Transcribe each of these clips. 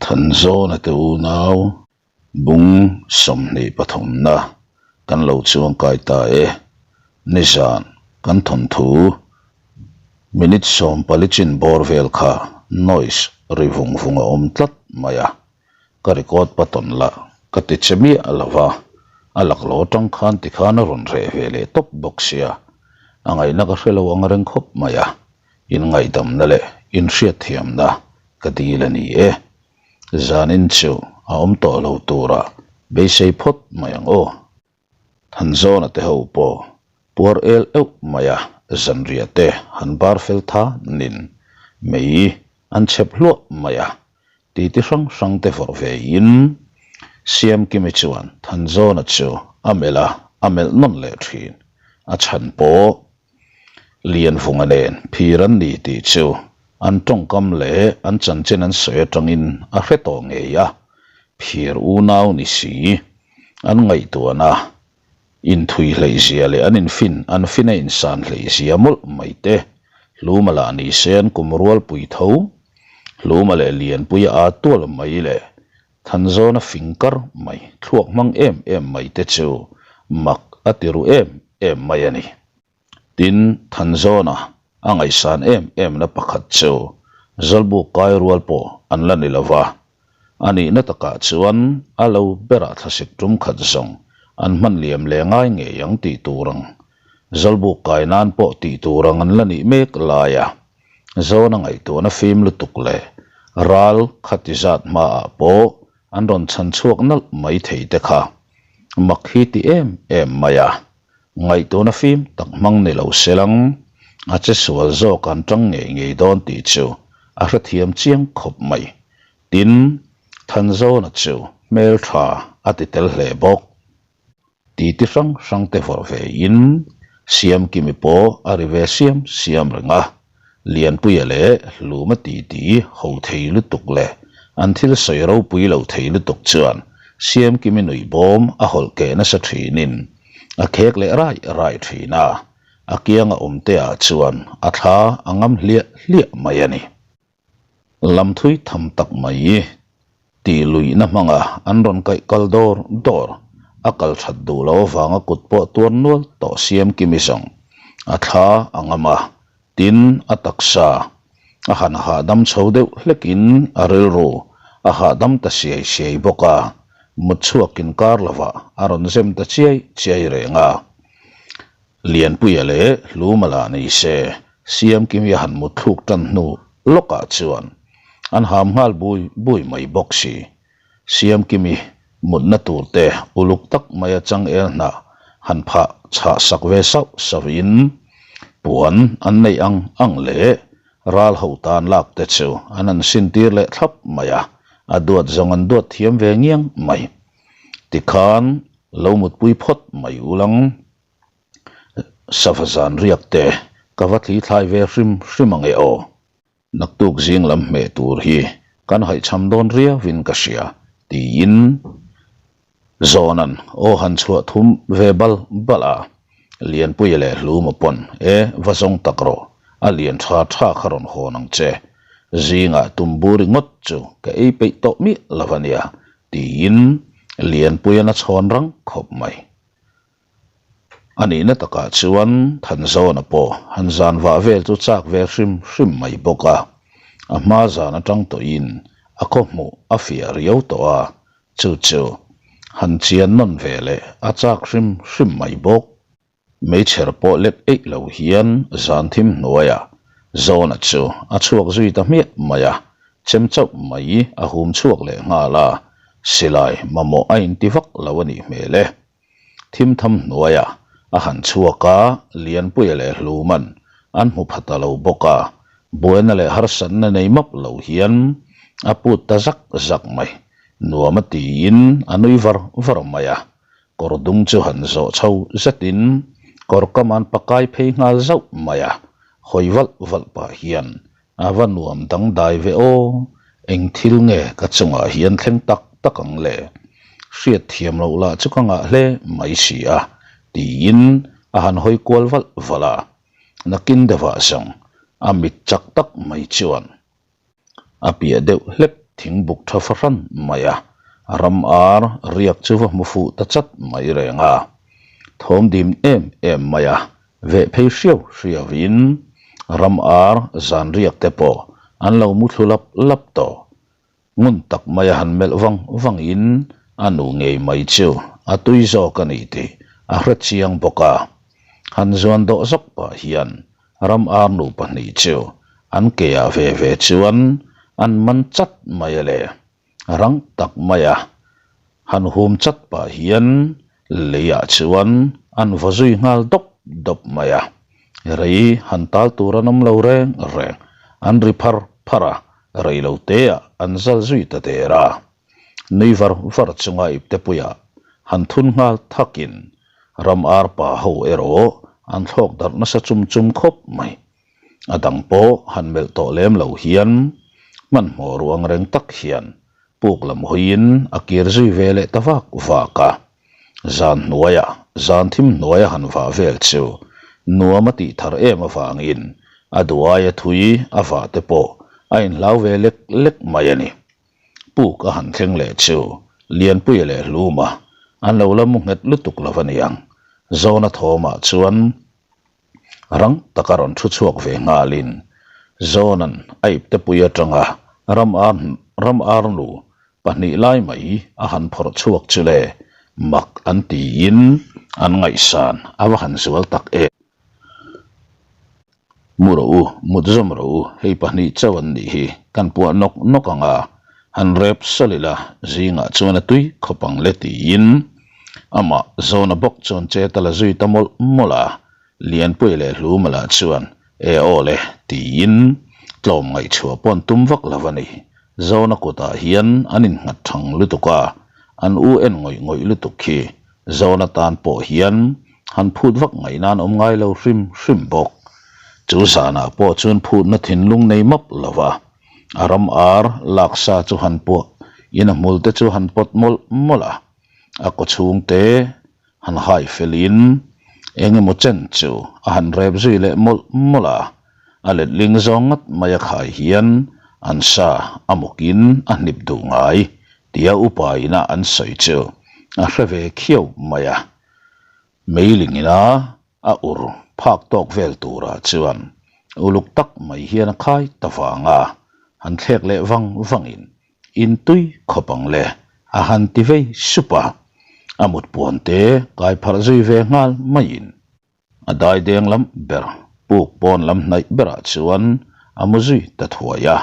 Thanzawna te unau bung 23 na kan lo chuangkai ta e. Nizan kan thawnthu minute 14 chin bawr vel kha noise ri vung vung a awm tlat mai a. Ka record button lah ka ti che miah lo va, a laklawh atang khan tikhan a rawn reh ve leh tawp bawk sia, a ngaihna ka hre lo ang reng khawp mai a, inngaihdamna leh inhriatthiamna ka dil a ni e. Zanin chu a awm tawh lo turah beisei phawt mai ang aw. Thanzawna te ho pawh puar el euh mai a, zanriah te han bar fel tha nin mei an chhep hluah mai a, titi hrang hrang te vawrh ve in Siamkimi chuan Thanzawna chu a melh a, a melh nawn leh thin. A chhan pawh Lianvunga nen phir an ni tih chu an tawngkam leh an chanchin an sawi atangin a hre tawh ngei a, phir unau ni si an ngaihtuahna inthui hleihzia leh an infin an fin a insan hleihzia mawlh mai te Hluma lah ni se an kum rualpui tho Hluma leh Lianpuia aa tual mai leh Thanzawna fing kar mai thluak hmang em em mai te chu mak a ti ru em em mai a ni. Tin, Thanzawna a ngaihsan em emna pakhat chu Zawlbuk kai rual pawh an la ni lo va, a nihna takah chuan a lo berah thlasik tum khat zawng an hman liam leh ngai ngei ang tih tur ang, Zawlbuk kai nan pawh tih tur ang an la nih mek lai a, Zawna ngaihtuahna fim lutuk leh ral khati zat hmaah pawh an rawn chhan chhuak nalh mai thei te kha mak hi ti em em mai a. Ngaihtuahna fim tak hmang ni lo selang a che sual zawk an tang ngei ngei dawn tih chu a hrethiam chiang khawp mai. Tin, Thanzawna chu hmeltha a ti tel hle bawk. Titi hrang hrang te vawrh ve in Siamkimi pawh a ri ve siam siam reng a, Lianpuia leh Hluma titi ho thei lutuk leh an thil sawi ropui lo thei lutuk chuan Siamkimi nuih bawm a hawlh keh nasa thinin a khek leh raih raih thin a, a kianga awmte ah chuan a thla a ngam hliah hliah mai a ni. Lam thui tham tak mai tih luihna hmanga an rawn kaih kal dawr dawr, a kal that duh loh avanga kut pawh tuar nual tawh siam kimi zawng a thla a ngam a, tin a taksa a han hahdam chho deuh hlekin a rilru a hahdam ta siai siai bawk a, mut chhuakin kar lovah a rawn zem ta chiai chiai reng a. Lianpuia leh Hluma lah ni se, Siamkimi a han mut thluk tan hnu lawkah chuan an ham nghal bui bui mai bawk si. Siamkimi mutna tur te uluk tak maia changel hnah han phah chhah sak ve sauh sauhin puan an neih ang ang leh ral ho tan lak te chu an han sintir leh thlap mai a, a duat zawng an duat thiam ve ngiang mai. Tikhan lo mutpui phawt mai ulang. Sava zan riak te ka va thli thlai ve hrim hrim ang e aw. Naktuk zing lam hmeh tur hi kan haihchham dawn riauin ka hria tiin Zawna'n aw han chhuah thum ve bal bal a, Lianpuia leh Hluma pawn e va zawng tak rawh, a lian tha tha kha rawn hawn ang che. Zingah tumbu ringawt chu ka ei peih tawh miah lo a nia tiin Lianpuia'n a chhawn rang khawp mai. A nihna takah chuan Thanzawna pawh han zan vah vel chu chak ve hrim hrim mai bawk a, a hma zan atang tawhin a khaw hmuh a fiah riau tawh a, chu chu han chian nawn ve leh a chak hrim hrim mai bawk. Meichher pawh lek eih lo hian zan thim hnuaiah Zawna chu a chhuak zui ta hmiah mai a, chem chauh mai a hum chhuak leh nghal a, silai mamawh a inti vak lo a nih hmel e. Thim tham hnuaiah a han chhuak a, Lianpuia leh Hluman an hmu pha ta lo bawk a, buaina leh harsatna nei map lo hian a put ta zak zak mai. Nuam a tiin a nui var var mai a, kawr dung chu han zawh chho zetin kawr kam an pakai phei nghal zauh mai a, hawi valh valh pah hian A va nuam dangdai ve aw, eng thil nge ka chungah hian thleng tak tak ang le? Hriat thiam loh lah chu ka ngah hle mai si a, tiin a han hawi kual valh valh a. Nakin deuhah zawng a mit chak tak mai chuan a piah deuh hlek. Thing buk tha fahran mai a, ram ar riak chu va hmu fuh ta chat mai reng a. Thawm dim em em mai a, veh phei hriau hriau in ram ar zan riak te pawh an lo mu thlu lap lap tawh. Ngun tak mai a han melh vang vang in a nu ngei mai chu a tui zawk a ni tih a hre chiang bawk a. Han zuan dawh zawk pah hian Ram ar nu pahnih chu an ke ah ve ve chuan an man chat mai a le. Rang tak mai a han hum chat pah hian lei ah chuan an vaw zui nghal dawp dawp mai a. Rei han tal tur an awm lo reng reng, an ri phar phar a, rei lo te ah an zal zui ta der a. Nui var var chunga iptepuiah han thun nghal thakin ram ar pa ho erawh an thlawk darh nasa chum chum khawp mai. A dang pawh han melh tawh lem lo hian hmanhmawh ru ang reng tak hian puk lam hawiin a kir zui ve leh ta vak vak a. Zan hnuaia zan thim hnuaia han vah vel chu nuam a tih thar em avangin a duaia thui a vah te pawh a inhlau ve lek lek mai a ni. Puk a han thleng leh chu Lianpuia leh Hluma an lo la mu nghet lutuk lo a niang. Zawna thawmah chuan rang taka rawn thu chhuak ve nghalin Zawnan a iptepui atanga ram ar ram arnu pahnih lai mai a han phawrh chhuak chu le mak an tiin an ngaihsan a va han zual tak em. Mu rawh u, mut zawm rawh u, hei pahnih chauh an nih hi, kan puah nawk nawk ang a, han rep sawlh ila, zingah chuan a tui khawp ang le tiin amah Zawna bawk chuan chet a la zui ta mawlh mawlh a, Lianpuia leh Hlumala chuan e aw le tiin tlawm ngaihchhuah pawh an tum vak lo a ni. Zawna kutah hian an innghat thang lutuk a, an u en ngawih ngawih lutuk khi Zawna tan pawh hian han phut vak ngaih nan awm ngai lo hrim hrim bawk. Chu zanah pawh chuan phutna thinlung nei map lo va, a ram ar laksa chu han puah in a hmul te chu han pawt mawlh mawlh a, a kaw chhung te han hai fel in eng emaw chen chu a han rep zui leh mawlh mawlh a, a letling zawng ngat mai a khai hian an sa a muk in a hnip duh ngai tia upa ina an sawi chu a hre ve khiau mai a. Meiling ina a ur phak tawk vel turah chuan uluk tak mai hian a khai ta vang a, han thlek leh vang vangin in tui khawp ang le a han ti vei sup a, a mut puan te kai pharh zui ve nghal maiin. A daideng lam ber puk pawn lam hnaih berah chuan a mu zui ta thuai a.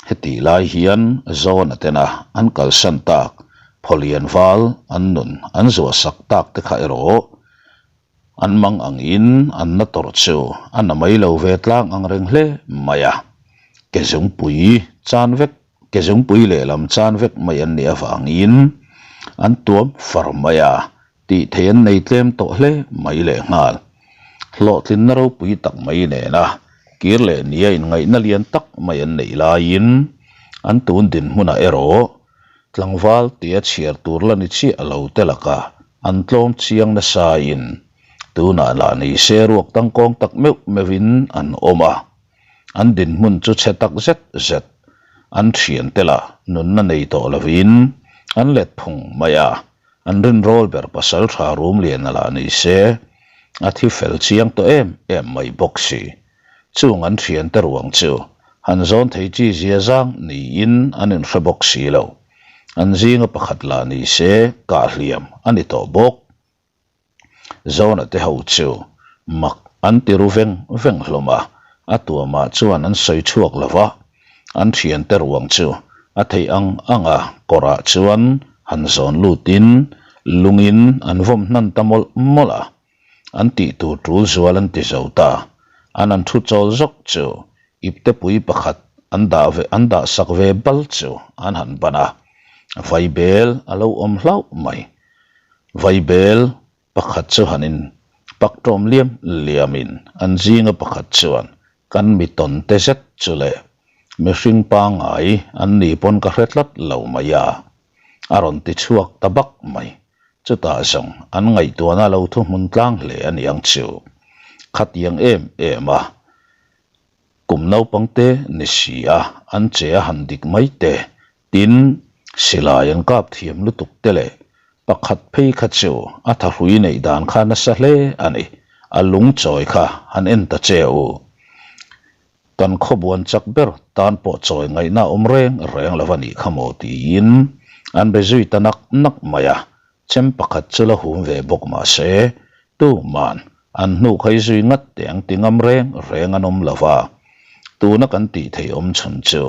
Hetih lai hian Zawna tena an kalsan tak Phawlian val an nun an zuah sak tak te kha erawh an mang angin an na tawrh chu a na mai lo ve tlang ang reng hle mai a. Ke zungpui chan vek ke zungpui lehlam chan vek mai an nih avangin an tuam far mai a. Tih theih an nei tlem tawh hle mai leh nghal. Hlawhtlinna ropui tak mai nena kir leh nia inngaihna lian tak mai an neih laiin an tun dinhmunah erawh tlangval tia chhiar tur la ni chiah lo te lakah an tlawm chiang nasain tunah lah ni se ruak tangkawng tak meuh meuhin an awm a. An dinhmun chu chhe tak zet zet an thiante lah nunna nei tawh lovin an let phung mai a. An rinrawl ber pasal tha rum lian a lah ni se, a thi fel chiang tawh em em mai bawk si. Chung an thiante ruang chu han zawn thei chi zia zang niin an inhre bawk si lo. An zinga pakhat lah ni se kah hliam a ni tawh bawk. Zawna te ho chu mak an ti ru veng veng hlawm a, a tuamah chuan an sawi chhuak lo va, an thiante ruang chu a theih ang ang a kawrah chuan han zawn lutin lungin an vawm hnan ta mawlh mawlh a, an tih tur tul zual an ti zo ta, an an thu chawl zawk chu iptepui pakhat an dah ve an dah sak ve bal chu an han ban a, vaibel a lo awm hlauh mai. Vaibel pakhat chu han in pak tawm liam liamin an zinga pakhat chuan kan mi tawn te zet chu leh mihring pangngai an ni pawn ka hre tlat lo mai a, a rawn ti chhuak ta bak mai. Chutah zawng an ngaihtuahna lo thuhmun tlang hle a niang chu. Khatiang em em a. Kum naupang te ni si a, an che a han dik mai te. Tin, silai an kap thiam lutuk te leh pakhat phei kha chu a thahrui neih dan kha nasa hle a ni. A lung chawi kha han en ta che u. Kan khawbuan chak ber tan pawh chawi ngaihna awm reng reng lo a nih kha maw tiin an be zui ta nak nak mai a, chem pakhat chu la hum ve bawk mah se, tuman an hnu khai zui ngat teh ang ti ngam reng reng an awm lo va. Tuna kan tih theih awm chhun chu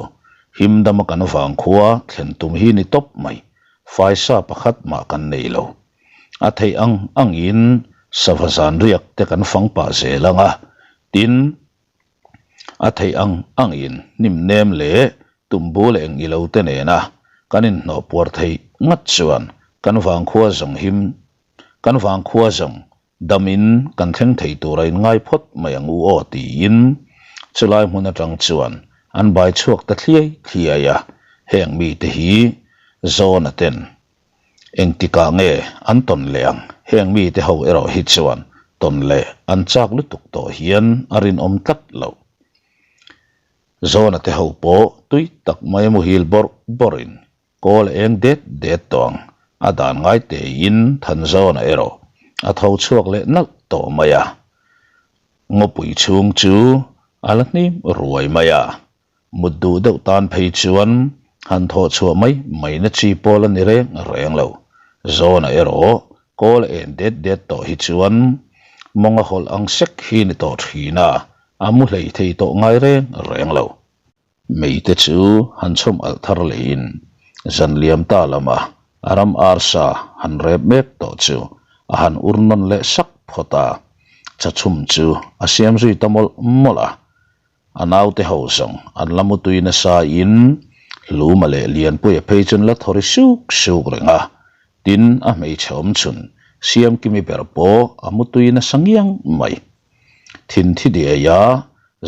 himdama kan vangkhua thlen tum hi ni tawp mai, faisa pakhat mah kan nei lo. A theih ang angin sava zan riak te kan fang pah zel ang a, tin, A theih ang angin hnim nem leh tumbu leh eng ilo te nena kan inhnawh puar theih ngat chuan kan vangkhua zawng him kan vangkhua zawng damin kan thleng thei tura inngai phawt mai ang u aw tiin chulai hmun atang chuan an bai chhuak ta thliai thliai a, heng mite hi Zawna ten Engtikah nge an tawn leh ang? Heng mite ho erawh hi chuan tawn leh an chak lutuk tawh hian a rinawm tlat lo. Zawna te ho pawh tui tak mai muhil bawrh bawrhin kawl a eng det det tawh ang. A dan ngai tein Thanzawna erawh a tho chhuak leh nalh tawh mai a. Ngawpui chhung chu a la hnim ruai mai a. Mut duh deuh tan phei chuan han thawh chhuah mai mai na chi pawl a ni reng reng lo. Zawna erawh kawl a en det det tawh hi chuan mawng a hawlh ang sek hi ni tawh thin a, a mu hlei thei tawh ngai reng reng lo. Meite chu han chhawm alh thar leiin zan liam ta lama a ram arsa han rep mek tawh chu a han ur nawn leh sak phawt a, chachhum chu a siam zui ta mawlh mawlh a. A naute ho zawng an la mutui nasa in Hluma leh Lianpuia phei chuan la thaw ri suk suk reng a, tin a hmeichhe awm chhun Siamkimi ber pawh a mutui nasa ngiang mai. Thinthi diaia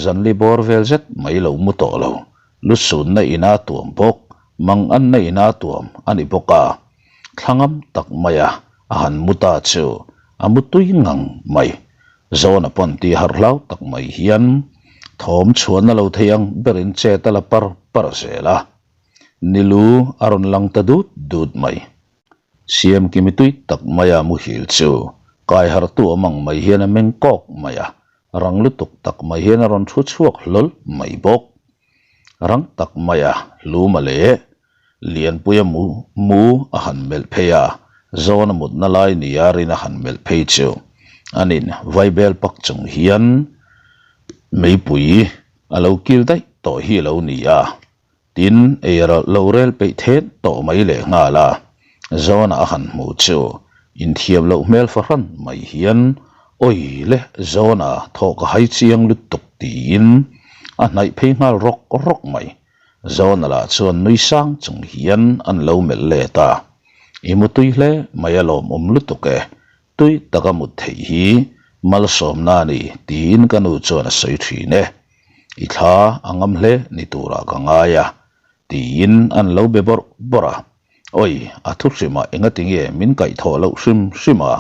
zanli bawr vel zet mai lo mu tawh lo, lusunna ina tuam bawk, manganna ina tuam a ni bawk a, thlangam tak maia a han mu ta chu a mutui ngang mai. Zawna pawn tih harh hlau tak mai hian thawm chhuahna lo thei ang berin chet a la par par zel a, nilu a rawn lang ta dut dut mai. Siamkimi tui tak maia muhil chu kai harhtu awm ang mai hian a meng kawk mai a, rang lutuk tak mai hian a rawn thu chhuak hlawl mai bawk. Rang tak maia Luma leh Lianpuia mu mu a han melh phei a, Zawna mutna lai nia rin a han melh phei chu anin vaibel pak chung hian meipui a lo kil daih tawh hi a lo ni a, tin ei lo rel peih thet tawh mai leh nghal a, Zawna a han hmu chu inthiam loh hmel fahran mai hian Awi le Zawna thawh ka hai chiang lutuk tiin a hnaih phei nghal rawk rawk mai. Zawna lah chuan nui sang chung hian an lo melh let a, I mu tui hle mai a lawmawm lutuk e, tui taka mut theih hi malsawmna a ni tiin ka nu chuan a sawi thin e. I thla a ngam hle ni turah ka ngai a tiin an lo be bawrh bawrh a. Awi, a thu hrimah engatinge min kaihthawh loh hrim hrim a,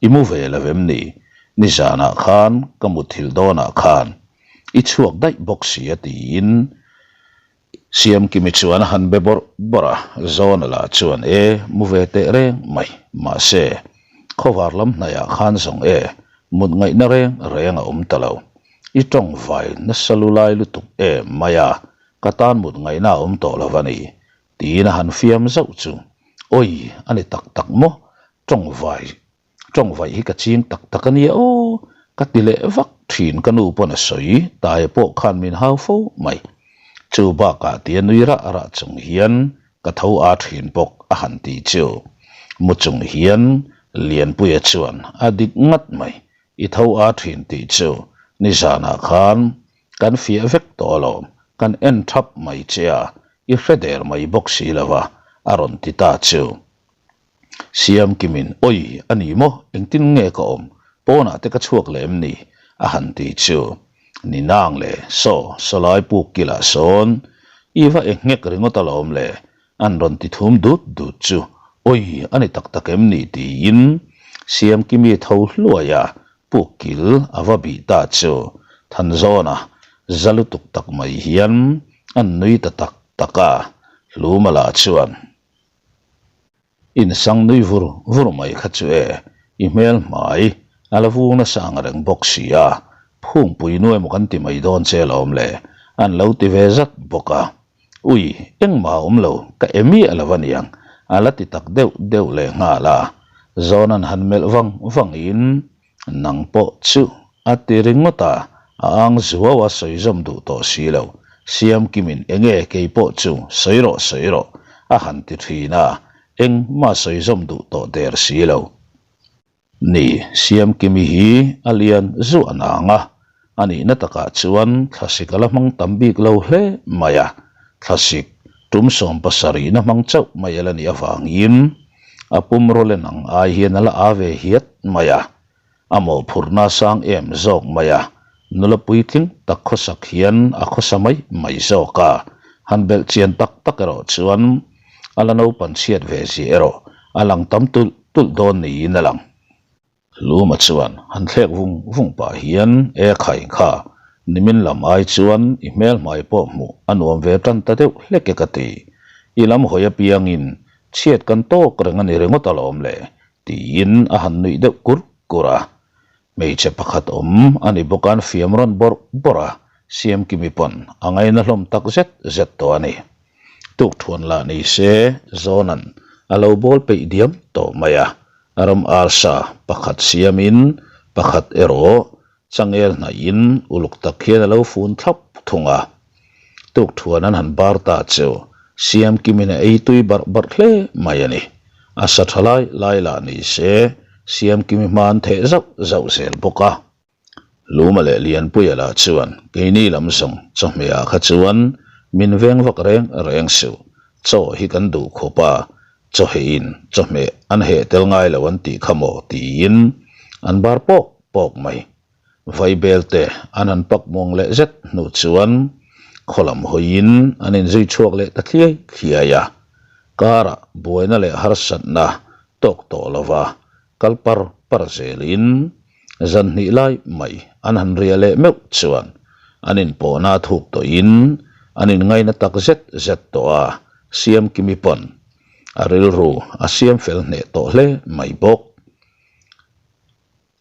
i mu ve lo em ni? Nizanah khan ka muthilh dawnah khan i chhuak daih bawk si a tiin Siamkimi chuan a han be bawrh bawrh a, Zawna lah chuan e, mu ve teh reng mai, mahse, khawvar lam hnaihah khan zawng e, mut ngaihna reng reng a awm ta lo. I tawng vai nasa lu lai lutuk em mai a, ka tan mut ngaihna a awm tawh lo va ni Tiin a han fiam zauh chu, Awi, a ni tak tak maw? Tawngvai, tawngvaih hi ka ching tak tak a nia aw, ka ti leh vak thin ka nu pawn a sawi, Taia pawh khan min hau fo mai. Chu bakah tia nui rah rah chung hian ka tho a thin bawk a han ti chu. Mu chung hian Lianpuia chuan a dik ngat mai, I tho a thin tih chu nizanah khan kan fiah vek tawh alawm, kan en thap mai che a, i hre der mai bawk si lo va, a rawn ti ta chu. Siamkimin, Awi, a ni maw? Engtin nge ka awm? Pawnah te ka chhuak leh em ni? a han ti chu. Ni nang le, saw, sawlai puk kilah sawn i va e nghek ringawt alawm le, an rawn ti thum dut dut chu. Awi, a ni tak tak em ni? tiin Siamkimi tho hluai a, Puk kil a va bih ta chu Thanzawna za lutuk tak mai hian an nui ta tak tak a. Hlumala chuan Insang nui vur vur mai kha chu e, i hmel hmai a la vung nasa ang reng bawk si a, phungpui nu emaw kan ti mai dawn che alawm le, an lo ti ve zat bawk a. Ui, engmah a awm lo, ka e miah lo aniang, a la ti tak deuh deuh leh nghal a. Zawnan han melh vang vangin Nang pawh chu a ti ringawt a, a ang zuau a sawi zawm duh tawh si lo. Siamkimin enge kei pawh chu sawi rawh sawi rawh a han ti thin a, engmah sawi zawm duh tawh der si lo. Ni, Siamkimi hi a lian zuah nang a, a nihna takah chuan thlasik a la hmang tam bik lo hle mai a, thlasik tum 70 na hmang chauh mai a la nih avangin a pum rawlen ang ai hian a la aa ve hiat mai a, a mawhphurhna a sang em zawk mai a, nula puitling tak khawsak hian a khawsa mai mai zawk a, han belh chian tak tak erawh chuan a la naupan chhiat ve zia erawh a lang tam tulh tulh dawn niin a lang. Luma chuan han thlek vung vung pah hian e khai kha, nimin lam ai chuan i hmel hmai pawh hmuh a nuam ve tan ta deuh hlek e ka ti. I lam hawi apiangin chhiat kan tawk reng a ni ringawt alawm le tiin a han nuih deuh kur kur a. Hmeichhe pakhat awm a ni bawk a an fiam rawn bawrh bawrh a, Siamkimi pawn a ngaina hlawm tak zet zet tawh a ni. Tukthuan lah ni se Zawnan a lo bawl peih diam tawh mai a, Ram arsa pakhat siamin pakhat erawh changel hnaihin uluk tak hian a lo fun thlap thung a. Tukthuan an han bar ta chu Siamkimin a ei tui barh barh hle mai a ni. A sa tha lai lai lah ni se Siamkimi hma an theh zauh zauh zel bawk a. Luma leh Lianpuia lah chuan keini lam zawng chawhmehah kha chuan min veng vak reng reng suh, chaw hi kan duh khawp a, chawheiin chawhmeh an heh tel ngai lo an tih kha maw tiin an bar pawk pawk mai. Vaibel te an han pak muang leh zet hnu chuan khaw lam hawiin an inzui chhuak leh ta thliai thliai a, karah buaina leh harsatna tawk tawh lova kal par par zelin zan hnih lai mai an han riah leh meuh chuan an inpawhna a thuk tawhin an inngaina tak zet zet tawh a, Siamkimi pawn a rilru a siam fel hneh tawh hle mai bawk.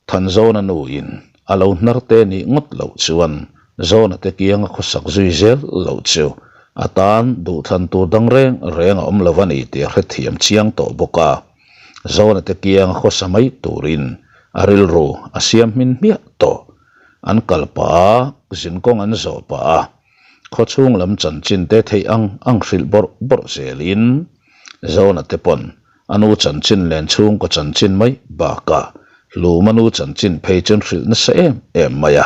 Thanzawna nuin a lo hnar te nih ngawt loh chuan Zawna te kianga khawsak zui zel loh chu a tan duhthlan tur dang reng reng a awm lo a ni tih a hrethiam chiang tawh bawk a. Zawna te kianga khawsa mai turin a rilru a siam hmin hmiah tawh. An kal pah a, zinkawng an zawh pah a, khawchhung lam chanchin te theih ang ang hrilh bawrh bawrh zelin Zawna te pawn A nu chanchin len chhungkaw chanchin mai bakah Hluma nu chanchin phei chuan hrilh nasa em em mai a.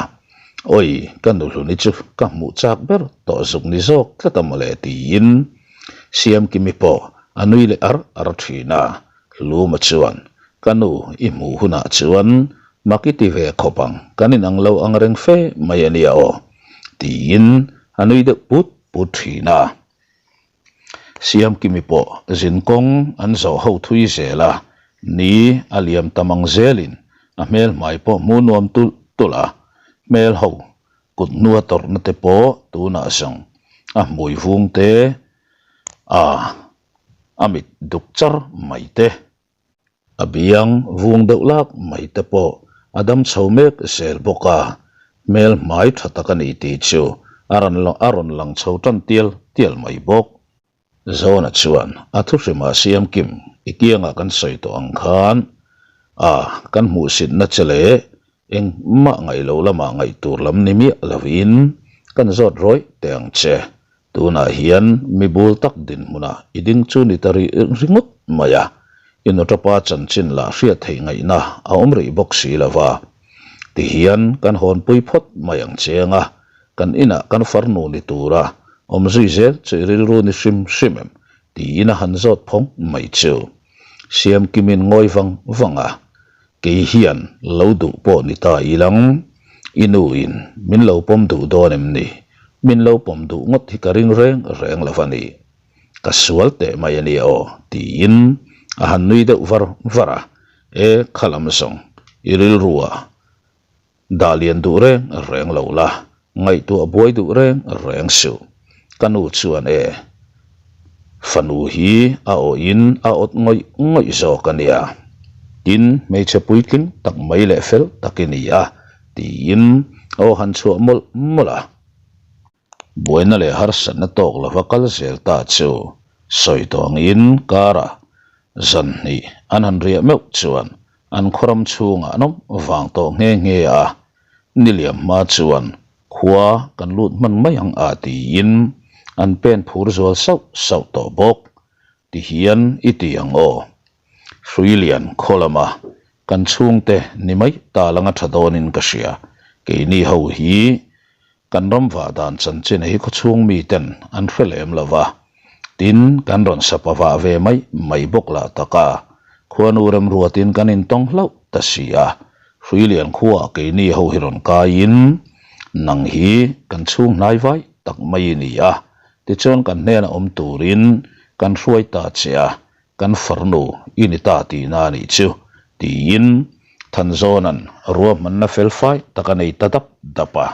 Awi, ka nu Hluni chu ka hmuh chak ber tawh zuk ni zawk tlat a mawle tiin Siamkimi pawh a nui leh ar ar thin a. Hluma chuan, Ka nu i hmuh hunah chuan mak i ti ve khawp ang, kan inang lo ang reng fe mai a nia aw tiin a nui deuh put put thin a. Siamkimi pawh zinkawng an zawh ho thui zel a, ni a liam tam ang zelin a hmel hmai pawh hmu nuam tulh tulh a, hmel ho kut hnua tawrhna te pawh tunah zawng a hmui vung te a a mit duk char mai te. A biang vung deuh lak mai te pawh a dam chho mek zel bawk a, hmel hmai tha tak a ni tih chu a rawn a rawn lang chho tan tial tial mai bawk. Zawna chuan a thuhrimah Siamkim i kiangah kan sawi tawh ang khan a kan hmuhsitna che leh engmah ngaih loh lamah ngaih tur lam ni miah lovin kan zawt rawih teh ang che. Tunah hian mi bul tak dinhmunah i ding chu ni ta rih ringawt mai a, i nutapa chanchin lah hriat theih ngaihna a awm rih bawk si lo va. Tihian kan hawnpui phawt mai ang cheng a, kan inah kan farnu ni tura awm zui zel chu i rilru ni hrim hrim em? tiin a han zawt phawng mai chu. Siamkimin ngawi vang vang a, Kei hian lo duh pawh ni ta ilang, i nu in min lo pawm duh dawn em ni? Min lo pawm duh ngawt hi ka ring reng reng lo va ni. Ka sual teh mai a nia aw, tiin a han nui deuh var var a, E khalam zawng, i rilru ah Dah lian duh reng reng lo la, ngaihtuah buai duh reng reng suh. Ka nu chuan e. Fanu hi a awhin a awt ngawih ngawih zawk a nia. Tin, hmeichhe puitling tak mai leh fel tak i ni a, tiin a aw han chhuah mawlh mawlh a. Buaina leh harsatna tawk lova kal zel ta chu sawi tawh angin karah zan hnih an han riah meuh chuan an khawram chhungah an awm vang tawh nghe nghe a, niliam hma chuan khua kan lut hman mai ang a tiin an pen phur zual sauh sauh tawh bawk. Tihian i ti ang aw. Hruilian khaw lama kan chhungte ni mai ta langa tha dawnin ka hria. Keini ho hi Kan ram vah dan chanchin hi khawchhung miten an hre lem lo va, tin, kan rawn sapa vah ve mai mai bawk lah tak a, khuanu remruatin kan intawng hlauh ta si a, Hruilian khuaah keini ho hi rawn kaiin nang hi kan chhung hnai vai tak mai i ni a, tichuan kan hnena awm turin kan hruai ta che a, Kan farnu i ni ta tihna a nih chu, tiin Thanzawna'n ruahmanna felfai tak a nei ta dap dap a.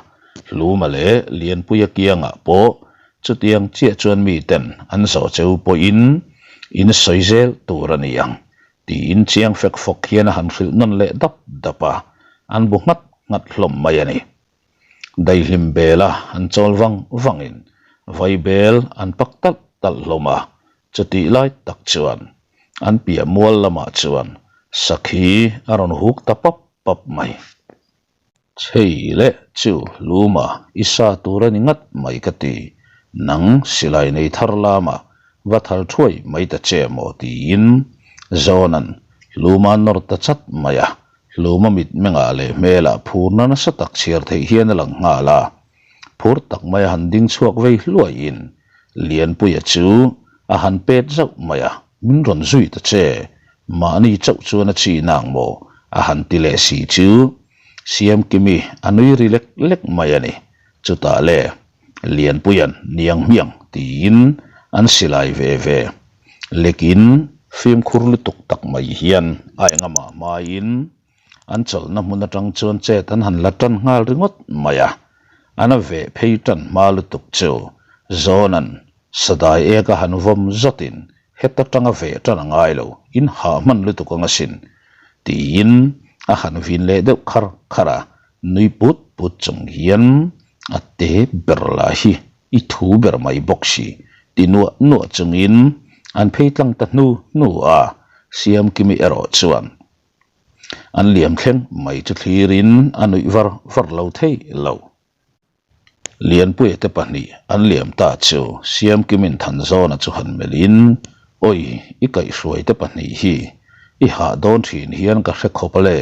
Hluma leh Lianpuia kiangah pawh chutiang chiah chuan miten an zawh cheu pawhin in sawi zel tur a ni ang, tiin chiang fek fawk hian a han hrilh nawn leh dap dap a, an bu nghat nghat hlawm mai a ni. Daihlim bela an chawl vang vangin vaibel an pak talh talh hlawm a, Chutih lai tak chuan an piah mual lamah chuan sakhi a rawn huk ta pap pap mai. Chhei leh chu luma i sa tur a ni ngat mai ka ti, nang silai nei thar lamah va thal thuai mai ta che maw tiin Zawna'n luma nawr ta chat mai a, luma mitmengah leh hmelah phurna nasa tak chhiar theih hian a lang nghal a. Phur tak maia han ding chhuak vei hluaiin Lianpuia chu a han pet zauh mai a, min rawn zui ta che, mahni chauh chuan a chi nang maw? a han ti leh si chu Siamkimi a nui ri lek lek mai a ni. Chutah le, Lianpuia'n niang hmiang tiin an silai ve ve lekin fimkhur lutuk tak mai hian a engamah hmain An chawlhna hmun atang chuan chet an han la tan nghal ringawt mai a, an a veh phei tan hma lutuk chu Zawna'n sadai ek a han vawm zawtin heta tanga veh tan a ngai lo, in hah hman lutuk ang asin tiin a han vin leh deuh khar khar a, nui put put chung hian a te ber lah hi i thu ber mai bawk si ti nuah nuah chungin an phei tlang ta hnu hnu a, Siamkimi erawh chuan An liam thleng mai chu thlirin a nuih var var lo thei lo. Lianpuia te pahnih an liam ta chu Siamkimin Thanzawna chu han melhin, Awi, i kaihhruai te pahnih hi i hah dawn thin hian ka hre khawp ale,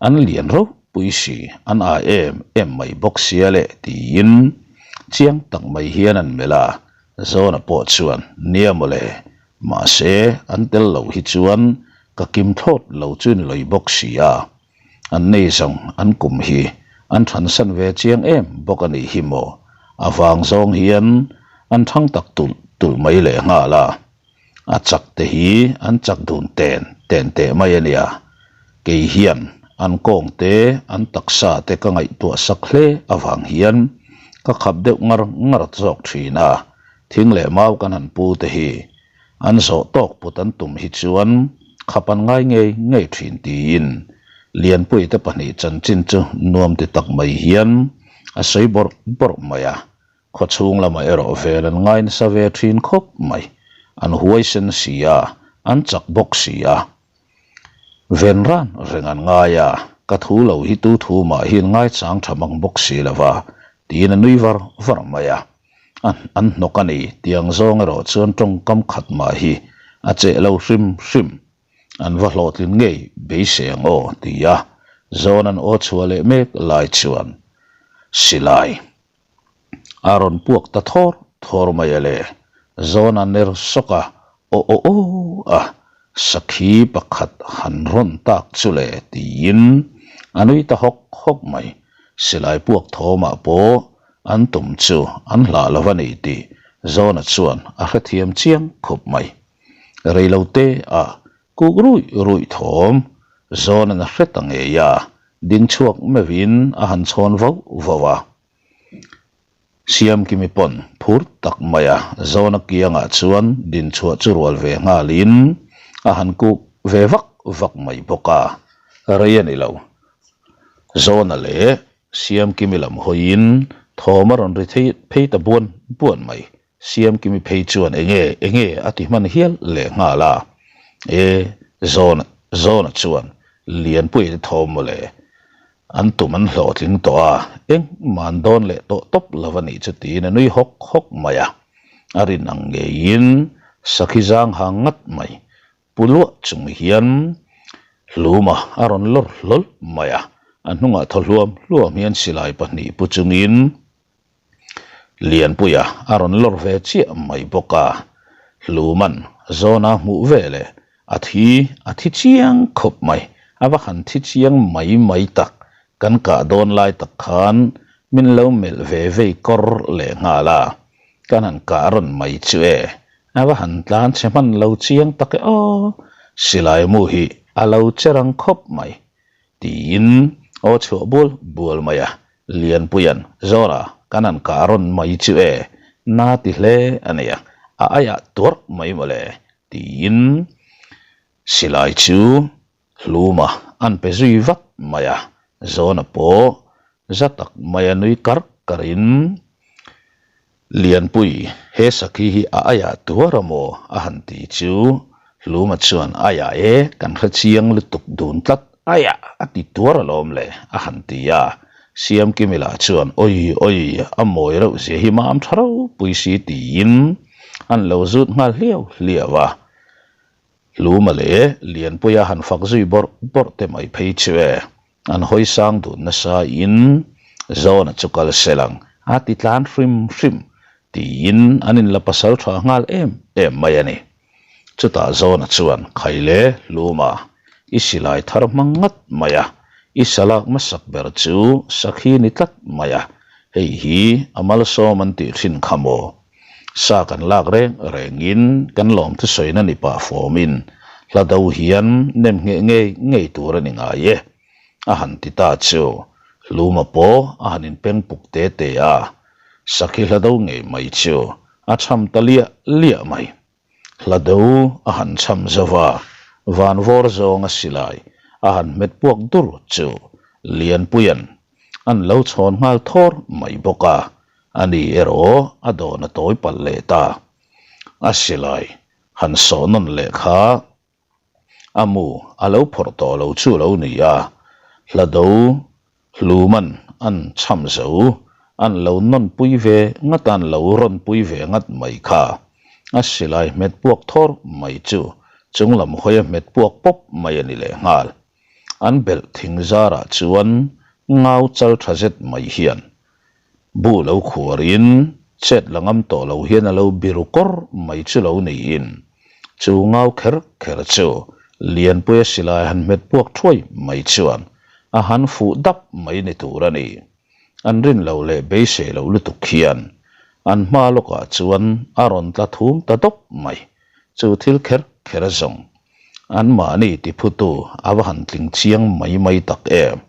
an lian ropui si, an ai em em mai bawk sia le tiin chiang tak mai hian an melh a, Zawna pawh chuan, Nia mawle, mahse an tel loh hi chuan ka kim thlawt lo chu ni lawih bawk si a, an nei zawng an kum hi an thansan ve chiang em bawk a nih hi maw, a vang zawng hian an thang tak tulh tulh mai leh nghal a. A chak te hi an chak dun ten ten teh mai a nia. Kei hian an kawng te an taksa te ka ngaihtuah sak hle avang hian ka khap deuh ngar ngar zawk thin a, thing leh mau kan han pu te hi an zawh tawk put an tum hi chuan khap an ngai ngei ngei thin tiin Lianpui te pahnih chanchin chu nuam ti tak mai hian a sawi bawrh bawrh mai a. Khawchhung lamah erawh vel an ngai nasa ve thin khawp mai. An huaisen si a, an chak bawk si a. Ven ran reng an ngai a, ka thu lo hi tu thu mah hian ngaichang tha mang bawk si lo va, tiin a nui var var mai a. A an hnawk a ni, tiang zawng erawh chuan tawngkam khat mah hi a cheh lo hrim hrim. An va hlawhtlin ngei beisei ang aw, ti a, zawn an aw chhuah leh mek lai chuan silai. A rawn puak ta thawr thawr mai a le. Zawn a ner sawk a, aw aw aw a, sakhi pakhat han rawn tak chu le tiin a nui ta hawk hawk mai. Silai puak thawmah pawh an tum chu an hlah lo a ni tih Zawna chuan a hrethiam chiang khawp mai. Reilote a kuk ruih ruih thawm Zawna'n a hre ta ngei a, ding chhuak meuhin a han chhawn vauh vauh a. Siamkimi pawn phur tak mai a, Zawna kiangah chuan dinchhuah chu rual ve nghalin a han kuk ve vak vak mai bawk a, rei a ni lo. Zawna leh Siamkimi lam hawiin thawm a rawn ri phei ta buan buan mai. Siamkimi phei chuan enge enge a ti hman hial leh nghal a, E, Zawna Zawna chuan Lianpuia te thawm mawle, an tum an hlawhtling tawh a, engmah an dawn leh tawh tawp lo a nih chu tiin a nui hawk hawk mai a, a rin ang ngeiin sakhi zang hang ngat mai. Pu luah chung hian hluma a rawn lawr hlawl mai a, a hnungah thaw hluam hluam hian silai pahnih pu chungin Lianpuia a rawn lawr ve chiah mai bawk a, Hluman zawna hmuh veleh a thi a thi chiang khawp mai, a va han thi chiang mai mai tak, kan kah dawn lai tak khan min lo melh ve vei kawr leh nghal a, kan han kah rawn mai chu e, A va han tlan chhe hman lo chiang tak e aw, silai mu hi a lo che rang khawp mai, tiin aw chhuah bual bual mai a, Lianpuia'n, Zora, kan han kah rawn mai chu e, na ti hle a nia, a aiah tuarh mai mawle, tiin silai chu Hluma an pe zui vat mai a, Zawna pawh za tak mai a nui kar karin, Lianpui, he sakhi hi a aiah tuar a maw? a han ti chu Hluma chuan, Aiah e, kan hre chiang lutuk dun tlat, aiah a ti tuar alawm le, a han ti a. Siamkimi lah chuan, Awi awi, a mawi reuh zia hi mam tha ropui si tiin an lo zut nghal hliau hliau a. Hluma leh Lianpuia han fak zui bawrh bawrh te mai phei chu e, an hawi sang dun nasa in Zawna chu kal sel ang a ti tlan hrim hrim tiin an inla pasal tha nghal em em mai a ni. Chutah Zawna chuan Khaile Hluma i silai thar hmang ngat mai a, i salak hmasak ber chu sakhi ni tlat mai a, hei hi a malsawm an tih thin kha maw? Sa kan lak reng rengin kan lawm thusawina ni pah fawmin hla do hian nem ngheh ngei ngei tur a ni ngai e, a han ti ta chu. Hluma pawh a han inpeng puk te te a, sakhi hla do ngei mai chu a cham ta liah liah mai. Hla do a han cham zo va, van vawr zawnga silai a han hmet puak dur chu Lianpuia'n an lo chhawn nghal thawr mai bawk a, ani erawh a dawn a tawi palh leh ta. A silai han sawh nawn leh kha a mu a lo phawrh tawh lo chu lo ni a, hla do Hluman an cham zo, an lo nawn pui ve ngat an lo rawn pui ve ngat mai kha. A silai hmet puak thawr mai chu chung lam hawi a hmet puak pawp mai a ni leh nghal. An belh thing zarah chuan ngau chal tha zet mai hian Bu lo khuarin chet la ngam tawh lo hian a lo biru kawr mai chu lo niin chu ngau kher kher chu Lianpuia silai han hmet puak thuai mai chuan a han fuh dap mai ni tur a ni. An rin lo leh beisei lo lutuk hian an hma lawkah chuan a rawn tla thum ta dawp mai. Chu thil kher kher zawng Anmahni tiphutu a va han tling chiang mai mai tak em?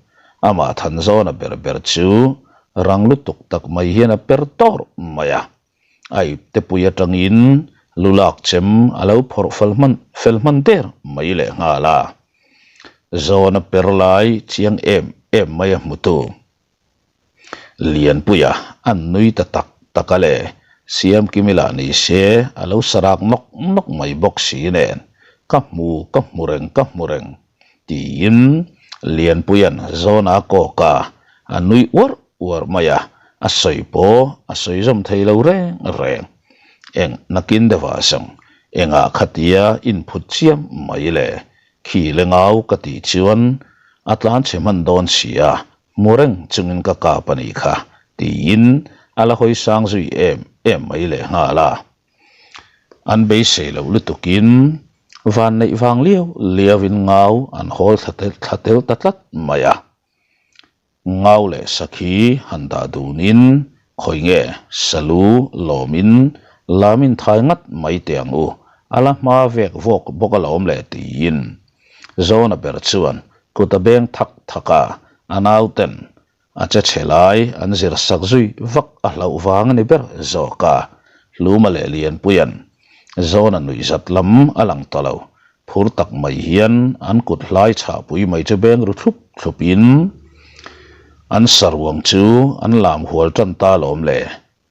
Amah Thanzawna ber ber chu rang lutuk tak mai hian a per tawrh mai a. A iptepui atangin lu lak chem a lo phawrh fel hman fel hman der mai leh nghal a. Zawna per lai chiang em em mai a hmutu. Lianpuia an nui ta tak tak a le, Siamkimi lah ni se a lo sarak nawk nawk mai bawk si nen, ka hmu ka hmu reng ka hmu reng tiin Lianpuia'n zawn a kawk a, a nui uarh uarh mai a, a sawi pawh a sawi zawm thei lo reng reng. Eng nakin deuhah zawng engah khatia inphut chiam mai le, khi le ngau ka tih chuan a tlanchhe hman dawn si a, Hmu reng chungin ka kap a nih kha, tiin a la hawi sang zui em em mai leh nghal a. An beisei loh lutukin van neih vang liau liauin ngau an hawl thla thla tel ta tlat mai a. Ngau leh sakhi han dah dunin khawi nge salu lawmin lamin thai ngat mai teh ang u, a la hma vek vawk bawk alawm le tiin Zawna ber chuan kut a beng thak thak a, a nauten. A che chhe lai an zir sak zui vak a hlauh vang a ni ber zawk a, Hluma leh Lianpuia'n Zawna nuihzat lam a lang ta lo. Phur tak mai hian an kut hlai chhahpui mai chu beng ru thlup thlupin an saruang chu an lam hual tan ta lawm le.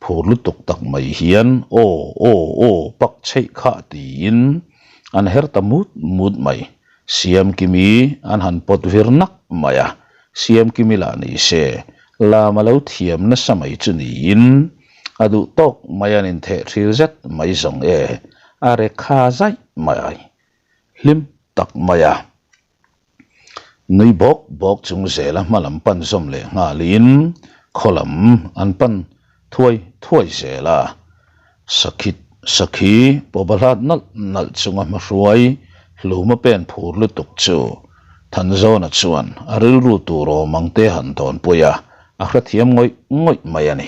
Phur lutuk tak mai hian aw aw aw pak chheih khah tiin an her ta mut mut mai. Siamkimi an han pawt vir nak mai a, Siamkimi lah ni se lam a lo thiam nasa mai chu niin a duh tawk mai an intheh thil zet mai zawng e, a rekha zaih mai hlim tak mai a. Nui bawk bawk chung zela hma lam pan zawm leh nghalin khaw lam an pan thuai thuai zel a. Sakhi sakhi pawh bahlat nalh nalh chunga hmahruai hluma pen phur lutuk chu Thanzawna chuan a rilru tur awm ang te han dawnpui a, a hrethiam ngawih ngawih mai a ni.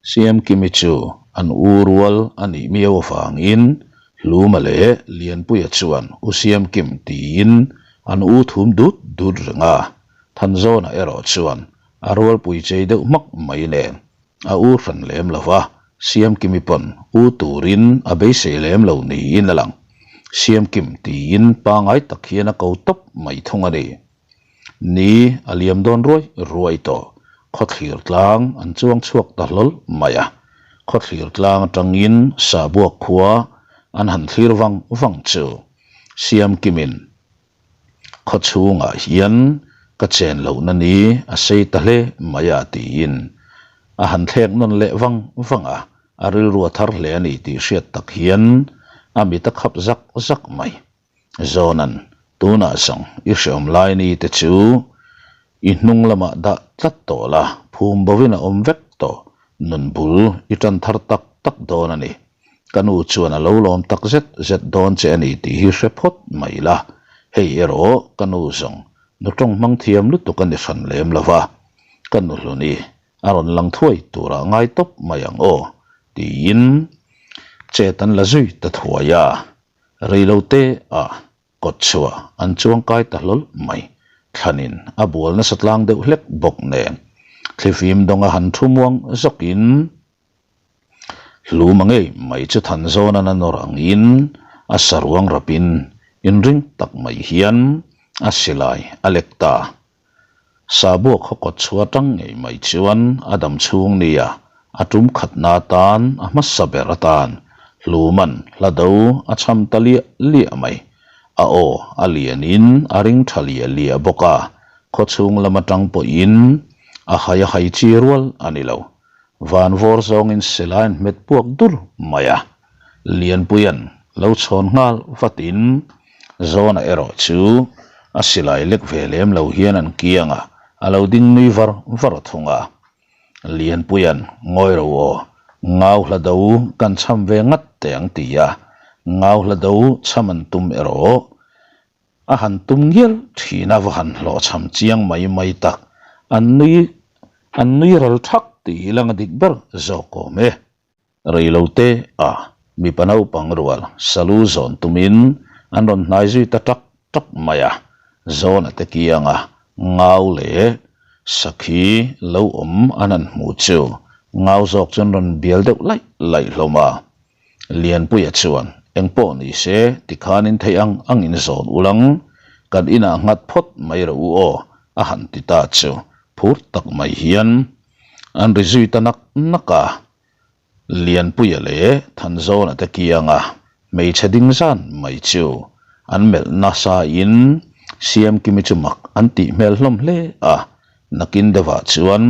Siamkimi chu an u rual a nih miau avangin Hluma leh Lianpuia chuan U Siamkim tiin an u thum dut dut reng a, Thanzawna erawh chuan a rualpui chei deuh hmak mai nen a u hran lem lo va, Siamkimi pawn u turin a beisei lem lo niin a lang. Siamkim tiin pangai tak hian a ko tawp mai thung a ni. Ni a liam dawn ruai ruai tawh. Khawthlir tlang an chuang chhuak ta hlawl mai a. Khawthlir tlang atangin Sabuak khua an han thlir vang vang chu Siamkimin khaw chhungah hian ka chen lohna ni a sei ta hle mai a tiin a han thlek nawn leh vang vang a, a rilru a thar hle a ni tih hriat tak hian a mit a khap zak zak mai. Zawnan, tunah zawng i hreawm lai ni te chu i hnung lamah dah tlat tawh la, phum bovin a awm vek tawh, nun bul i tan thar tak tak dawn a ni. Ka nu chuan a lo lawm tak zet zet dawn che a ni tih hi hre phawt mai la, hei erawh ka nu zawng nu tawng hmang thiam lutuk a ni hran lem lo va, ka nu hluni a rawn lang thuai turah ngai tawp mai ang aw, tiin chet an la zui ta thuai a. Reilote ah kawt chhuah an chuang kai ta hlawl mai. Thlanin a bual nasa tlang deuh hlek bawk nen thlifim dawnga han thu muang zawkin hluma ngei mai chu than zawnan a nawr angin a saruang rapin inring tak mai hian a silai a lek ta. Sabuak khaw kawt chhuah atang ngei mai chuan a dam chhung nia a tum khatna atan a hmasa ber atan Hluman hla do a cham ta liah liah mai. A aw a lianin a ring tha liah liah bawk a, khaw chhung lam atang pawhin a hai a hai chi rual a ni lo. Van vawr zawngin silai an hmet puak dur mai a, Lianpuia'n lo chhawn nghal vatin Zawna erawh chu a silai lek ve lem lo hian an kiang a, a lo ding nui var var thung a. Lianpuia'n ngawi ro aw, ngau hla do kan cham ve ngat teh ang ti a, ngau hla do cham an tum erawh a han tum ngial thin a va han hlawhchham chiang mai mai tak, an nui an nui ral thak tih hi lang a dik ber zawk awm e. Reilote a mipa naupang rual salu zawn tumin an rawn hnai zui ta tak tak mai a, Zawna te kianga ngau leh sakhi lo awm an han hmuh chu ngau zawk chu an rawn bial deuh laih laih hlawm a. Lianpuia chuan, Engpawh ni se, tikhanin theih ang angin zawn ulang, kan inah nghat phawt mai rawh u aw, a han ti ta chu phur tak mai hian an ri zui ta nak nak a. Lianpuia leh Thanzawna te kianga hmeichhe ding zan mai chu an melh nasa in Siamkimi chu mak an tih hmel hlawm hle a, nakin deuhah chuan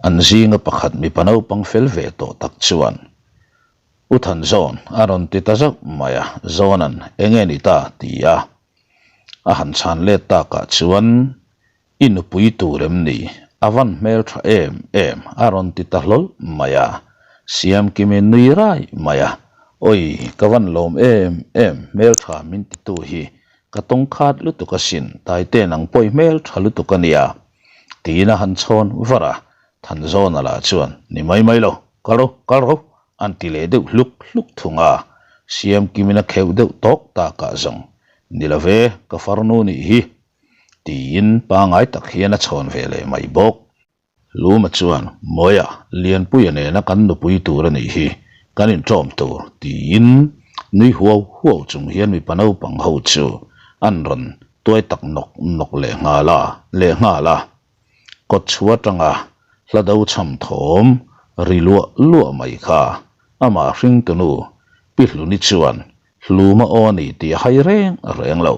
an zinga pakhat mipa naupang fel ve tawh tak chuan U Thanzawn a rawn ti ta zauh mai a, Zawna'n enge ni ta ti a a han chhan let takah chuan I nupui tur em ni? A van hmel tha em em a rawn ti ta hlawl mai a. Siamkimi nui rai mai a. Oi, ka van lawm em em, hmel tha min ti tu hi ka tawng khat lutuk asin, Taite nang pawh i hmel tha lutuk a nia. Tiin a han chhawn var a, Thanzawna lah chuan, Ni mai mai lo, kal ro, kal ro, an ti leh deuh hluk hluk thung a. Siamkimin a kheuh deuh tawk takah zawng, Ni lo ve, ka farnu nih hi. tiin pangai tak hian a chhawn ve leh mai bawk. Luma chuan, Mawia, Lianpuia nena kan nupui tur a nih hi, kan inṭawm tur, tiin nui huau huau chung hian mipa naupang ho chu an rawn tuai tak nawk nawk leh nghal a, leh nghal a. Kawt chhuah atanga hla do chham thawm ri luah luah mai kha amah hringtunu Pi Hluni chuan Hluma aw a ni tih a hai reng reng lo.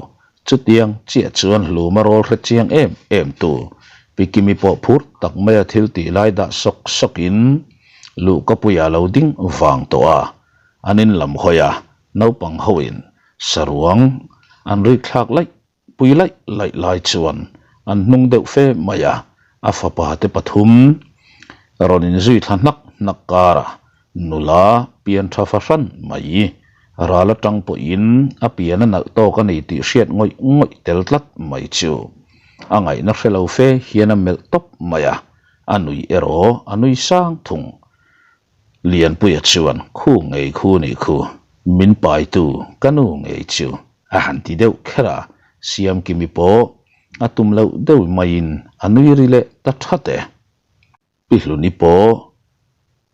Chutiang chiah chuan Hluma rawl hre chiang em em tu Pi Kimi pawh phur tak maia thil tih lai dah sawk sawkin luhkapuia lo ding vang tawh a, an in lam hawi a, naupang hoin saruang an rik thlak laih Pui laih laih lai chuan an hnung deuh fe mai a, a fapa te pathum rawn inzui thla hnak hnak kara nula pian tha fahran mai ral atang pawhin a pian a nalh tawk a ni tih hriat ngawih ngawih tel tlat mai chu a ngaihna hre lo fe hian a melh tawp mai a, a nui erawh a nui sang thung. Lianpuia chuan, Khu ngei khu nih khu, min paitu ka nu ngei chu a han ti deuh kher a, Siamkimi pawh a tum loh deuh maiin a nui ri leh ta that e. Pi Hluni pawh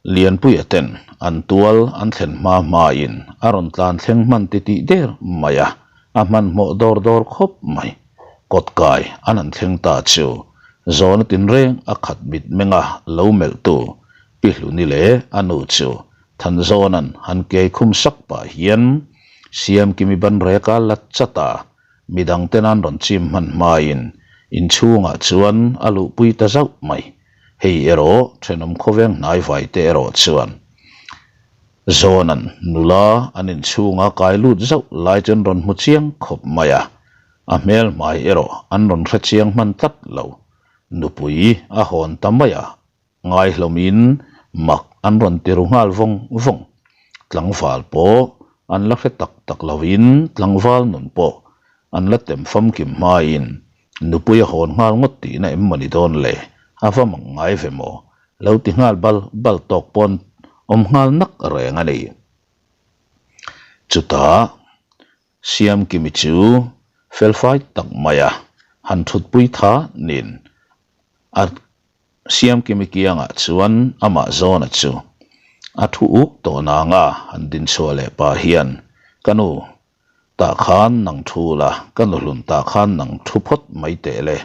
Lianpuia ten an tual an thlen hma hmain a rawn tlan thleng hman titih der mai a, a hmanhmawh dawr dawr khawp mai. Kawtkai an han thleng ta chu zawna tinreng a khat mitmenga lo melhtu Pi Hluni leh a nu chu Thanzawna'n han kei khum sak pah hian Siamkimi ban rek a la chat a, midang ten an rawn chim hman hmain inchhungah chuan a luhpui ta zauh mai. Hei erawh thenawm khawveng hnaivai te erawh chuan Zawna'n nula an inchhunga kai lut zauh lai chu an rawn hmu chiang khawp mai a, a hmel hmai erawh an rawn hre chiang hman tlat lo. Nupui a hawn ta mai a, Ngaihlawmin mak an rawn ti ru nghal vawng vawng. Tlangval pawh an la hre tak tak lovin tlangval nun pawh an la tem famkim hmain nupui a hawn nghal ngawt tihna em maw ni dawn le, a va mak ngai ve maw? Lo ti nghal bal bal tawk pawn awm nghal nak reng a ni. Chutah Siamkimi chu felfai tak maia han thutpui tha nin a Siamkimi kiangah chuan amah zawna chu a thu uk tawh nanga han dinchhuah leh pah hian, Ka nu, tah khan nang thu la, ka nuhlun tah khan nang thu phawt mai teh le,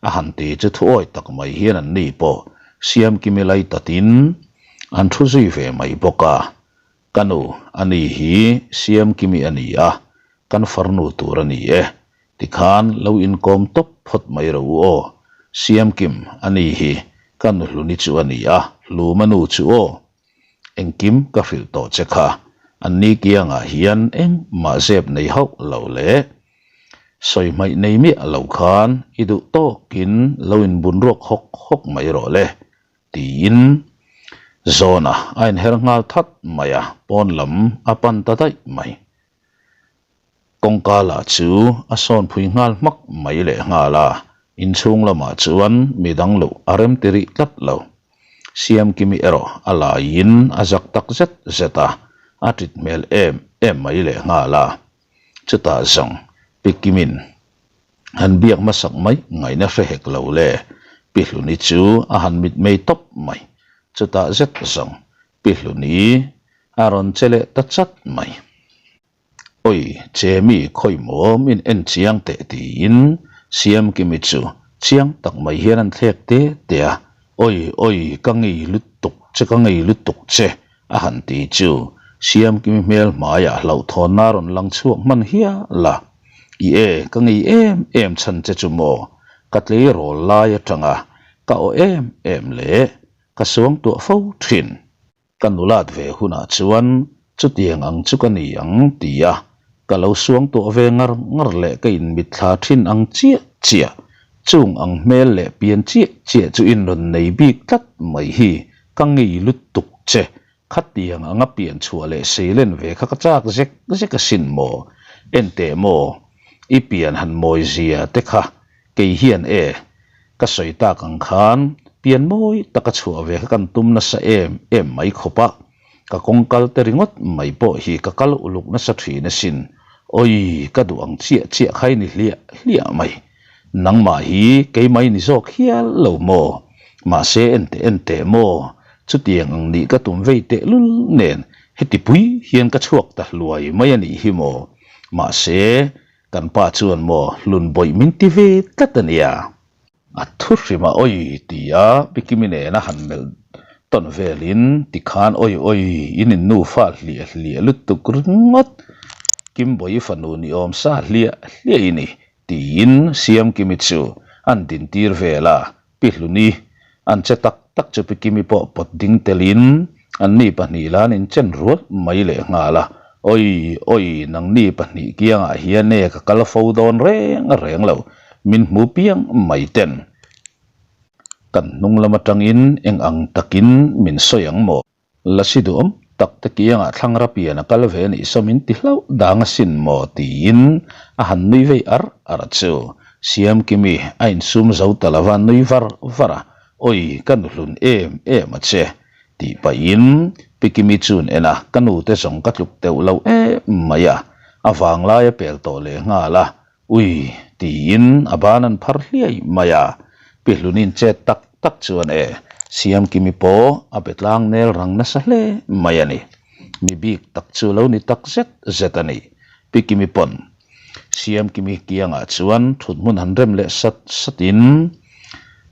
a han ti chu thuawi tak mai hian an ni pawh Siamkimi lai tatin an thu zui ve mai bawk a. Ka nu, ani hi Siamkimi a ni a, kan farnu tur a ni e. Tikhan lo inkawm tawp phawt mai ro u aw. Siamkim, a ni hi ka nu Hluni chu a ni a, Hluma nu chu aw. Engkim ka hrilh tawh che kha, an ni kiangah hian engmah zep nei hauh lo leh sawi hmaih nei miah lo khan i duh tawkin lo inbun ruak hawk hawk mai rawh le, tiin Zawna a inher nghal that mai a, pawn lam a pan ta daih mai. Kawngka lah chu a sawn phui nghal hmak mai leh nghal a, inchhung lamah chuan midang luh a rem ti rih tlat lo. Siamkimi erawh a laiin a zak tak zet zet a, a tit hmel em em mai leh nghal a. Chutah zawng Pikimin han biak hmasak mai ngaihna hre hek lo le, Pi Hluni chu a han mitmei tawp mai. Chutah zet zawng Pi Hluni a rawn che leh ta chat mai. Oi, Chemi khawi maw min en chiang teh tiin Siamkimi chu chiang tak mai hian an thlek te te a, Oi, oi, ka ngei lutuk che, ka ngei lutuk che a han ti chu Siamkimi hmel hmaiah hlauhthawnna a rawn lang chhuak hman hial a, I e, ka ngei em em chhan che chu maw, ka tleirawl lai atanga ka aw em em leh ka suangtuah fo thin. Ka nulat ve hunah chuan chutiang ang chu ka ni ang ti a, ka lo suangtuah ve ngar ngar leh ka inmitthla thin ang chiah chiah. Chung ang hmel leh pian chiah chiah chu in rawn nei bik tlat mai hi ka ngei lutuk che. Khatiang anga pian chhuah leh seilen ve kha ka chak zek zek asin maw? Enteh maw? I pian han mawi zia te kha kei hian e. Ka sawi tak ang khan pian mawi taka chhuah ve kha kan tum nasa em em mai khawp a, ka kawng kal te ringawt mai pawh hi ka kal uluk nasa thin asin. Awii, ka duh ang chiah chiah kha i ni hliah hliah mai. Nangmah hi keimah i ni zawk hial lo maw? Mahse enteh enteh maw? Chutiang ang nih ka tum vei tehlul nen heti pui hian ka chhuak ta hluai mai a nih hi maw? Mahse kan pa chuan maw hlun bawih min ti ve tlat a nia. A thu hrim a awi ti a Pi Kimi nena han melh tawn velin tikhan awi awi in in nufa hliah hliah lutuk ringawt Kimbawi fanu ni awm sa hliah hliah i ni tiin Siamkimi chu an dintir vel a. Pi Hluni an che tak tak chu Pi Kimi pawh pawt ding telin anni pahnih la an inchen rual mai lehnghal a. Awi awi nangni pahnih kiangah hian e ka kal fo dawn reng reng lo, min hmu piang mai ten. Kan hnung lam atangin eng ang takin min sawi ang maw? Lasi duhawm tak te kiangah thlangra pian a kal ve nih saw min ti hlauh dang asin maw tiin a han nui vei ar ar a chu. Siamkimi a insum zo ta lova nui var var a, Awi ka nuhlun em em a che tih pahin Pi Kimi chuan en a, ka nute zawng ka tluk teuh lo em mai a, a vanglai a pel tawh leh nghal a, Ui! tiin a ban an phar hliai mai a, Pi Hlunin chet tak tak chuan e, Siamkimi pawh a be tlang nel rang nasa hle mai a ni. Mi bik tak chu lo ni tak zet zet a ni. Pi Kimi pawn Siamkimi kiangah chuan thut hmun han rem leh sat satin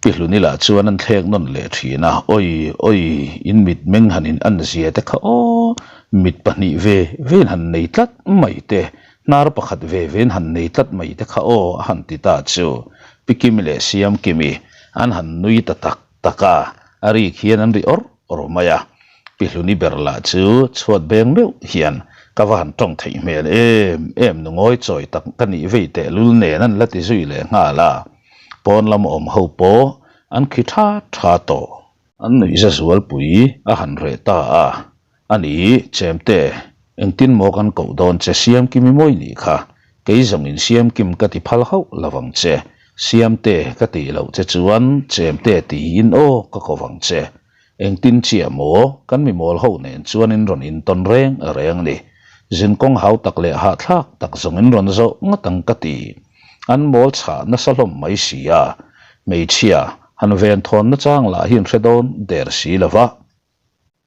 Pi Hluni lah chuan an thlek nawn leh thin a, Awi! Awi! In mit meng han in an zia te kha aw! Mit pahnih ve vein han nei tlat mai te, Hnar pakhat ve vein han nei tlat mai te kha aw a han ti ta chu Pi Kimi leh Siam Kimi an han nui ta tak tak a, a rik hian an ri awrh awrh mai a. Pi Hluni ber lah chu chhuat beng meuh hian ka va han tawng theih hmel em em nu ngawi chawi tak ka nih vei tehlul nen an la ti zui leh nghal a, pawn lam awm ho pawh an khi tha tha tawh. An nuihza zualpui a han reh ta a, A ni, Chemte, engtin maw kan koh dawn che Siamkimi mawi nih kha, kei zawng in Siamkim ka ti phal hauh lo vang che, Siamte ka tih loh che chuan Chemte tiin aw ka ko vang che. Engtin chiah maw kan mimawl ho nen chuan in rawn intawn reng reng a ni. Zinkawng hau tak leh hahthlak tak zawng in rawn zawh ngawt ang ka ti. An mawl chhah nasa hlawm mai si a, hmeichhia han venthawn nachang lah hi an hre dawn der si lo va.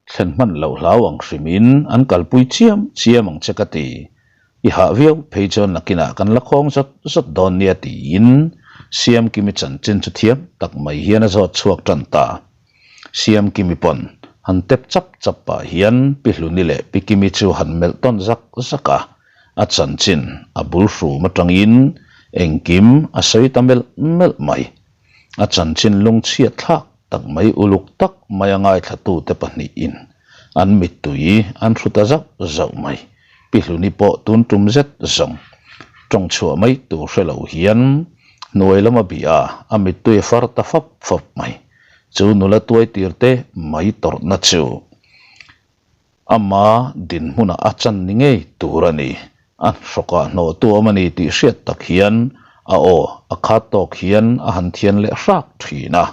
Thlen hman loh hlau ang hrimin an kalpui chiam chiam ang che ka ti. I hah viau phei chuan nakinah kan la khawng zawt zawt dawn nia tiin Siamkimi chanchin chu thiam tak mai hian a zawt chhuak tan ta. Siamkimi pawn han tep chap chap pah hian Pi Hluni leh Pi Kimi chu han melh tawn zak zak a, a chanchin a bul hrum atangin engkim a sawi ta melh melh mai. A chanchin lungchhiat thlak tak mai uluk tak mai a ngaithlatute pahnihin an mittui an hru ta zauh zauh mai. Pi Hluni pawh tun tum zet zawng tawng chhuah mai tur hre lo hian hnuai lama bih a, a mittui a far ta fap fap mai. Chu nula tuai tir te mai tawrhna chu Ama dinhmunah a chan ni ngei tur a ni. A hrawkah hnawhtu awm a ni tih hriat tak hian a aw a khat tawk hian a han thian leh hrak thin a.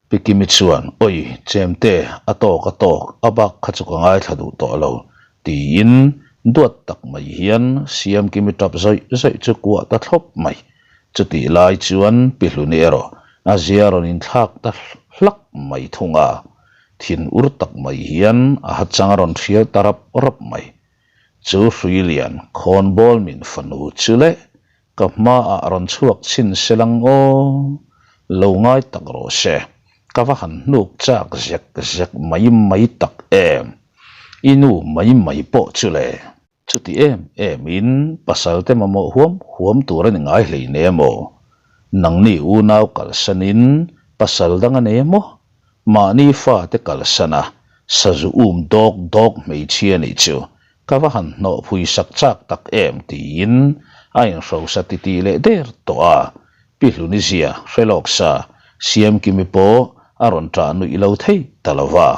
Pi Kimi chuan, Oi, Chemte, a tawk a tawk, a bak kha chu ka ngaithla duh tawh lo, tiin duat tak mai hian Siamkimi tap zawih zawih chu kuah ta thlawp mai. Chutih lai chuan Pi Hluni erawh a zia rawn inthlak ta hlak mai thung a. Thin ur tak mai hian a ha chang a rawn hrial ta rap rap mai. Chu hrui lian khawnbawl min fanu chu le ka hmaah a rawn chhuak chhin se lang aw. Lo ngai tak rawh se, ka va han hnuk chak zek zek mai mai tak em. I nu mai mai pawh chu le. Chuti em em in pasal te mamawh huam huam tur a ni ngai hlei ne maw? Nangni unau kalsan in pasal dang a nei maw? Mahni fa te kalsan a sazu um dawk dawk hmeichhia nih chu ka va han hnawh phui sak chak tak em tiin a inhrosa titih leh der tawh a, Pi Hlunizia hre lawk sa Siamkimi pawh a rawn ṭah nuih lo thei ta lo va.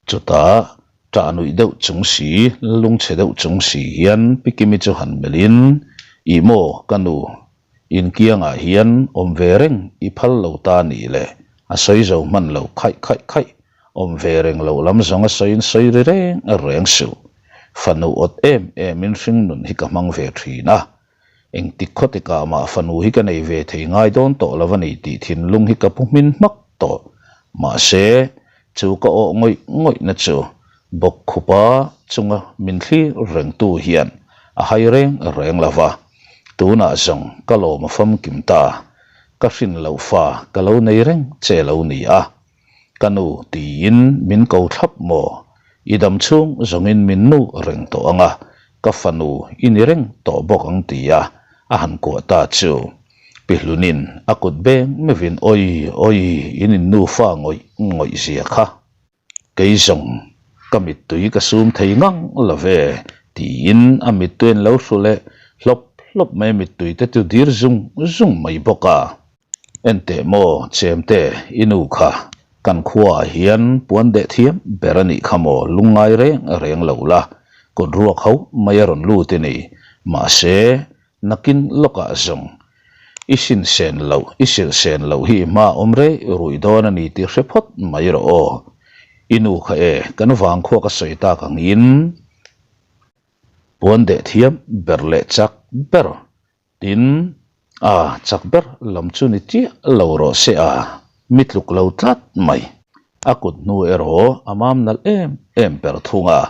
Chutah, ṭah nuih deuh chung si, lungchhe deuh chung si hian Pi Kimi chu han melhin, Ih maw, ka nu, inkiangah hian awm ve reng i phal lo ta nih le, a sawi zo hman lo khaih khaih khaih, awm ve reng loh lam zawng a sawiin sawi ri reng reng suh. Fanu awt em emin hringnun hi ka hmang ve ṭhin a. Engtik khaw tikah mah fanu hi ka nei ve thei ngai dawn tawh lo a ni tih thinlung hi ka pu hmin hmak tawh. Mahse, chu ka awh ngawih ngawihna chu bawkkhupa chunga min thlir rengtu hian a hai reng reng lo va. Tunah zawng ka lawm a famkim ta. Ka hrin loh fa ka lo nei reng che lo ni a. Ka nu tiin min ko thlap maw? I dam chhung zawngin min nu reng tawh ang a, ka fanu i ni reng tawh bawk ang tia a han kuah ta chu. Pi Hlunin a kut beng mevin awi awi in in nufa ngawih ngawih zia kha. Kei zawng ka mittui ka sum thei ngang lo ve tiin a mittui an lo hru leh hlawp hlawp mai mittui te chu dir zung zung mai bawk a. Enteh maw Chemte i nu kha kan khuaah hian puan deh thiam ber a nih kha maw lungngai reng reng lo la kut ruak ho mai a rawn lut i ni mahse Nakin lawkah zawng i sinsen loh, i silhsen loh hi i hma awm rei ruih dawn a ni tih hre phawt mai rawh aw. I nu kha e, kan vangkhua ka sawi tak angin puan deh thiam ber leh chak ber tin a chak ber lam chu ni chiah lo rawh se a, mi tluk lo tlat mai. A kut hnu erawh a mam nalh em em ber thung a,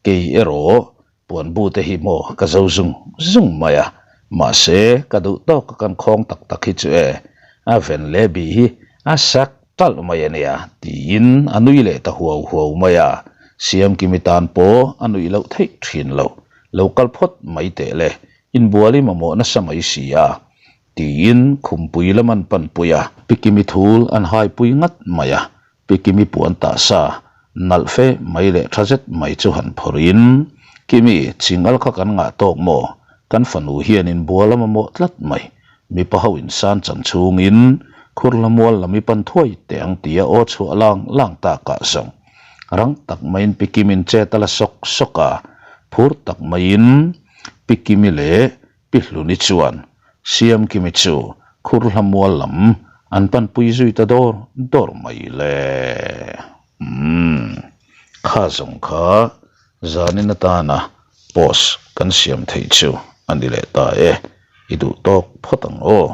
kei erawh Puan bu te hi maw ka zo zung zung mai a, mahse ka duh tawk a kan khawng tak tak hi chu e, a ven leh bih hi a sak talh mai a nia tiin a nui leh ta huau huau mai a, Siamkimi tan pawh a nuih loh theih thin lo, lo kal phawt mai teh le, inbual i mamawh nasa mai si a tiin khumpui lam an panpui a. Pikimi thul an haipui ngat mai a, Pi Kimi puan tah sa nalh fe mai leh tha zet mai chu han phawrhin, Kimi, chingal kha kan ngah tawk maw? Kan fanu hian inbual a mamawh tlat mai. Mipa ho insan chan chhungin khur la mual lam i pan thuai teh ang tia aw chhuah lang lang takah zawng rang tak maiin Pi Kimi'n chet a la sawk sawk a, phur tak maiin Pi Kimi leh Pi Hluni chuan Siamkimi chu Khurhla mual lam an panpui zui ta dawr dawr mai le. Umm, kha zawng kha zanin atana post kan siam theih chu a ni leh ta e, i duh tawk phawt ang aw.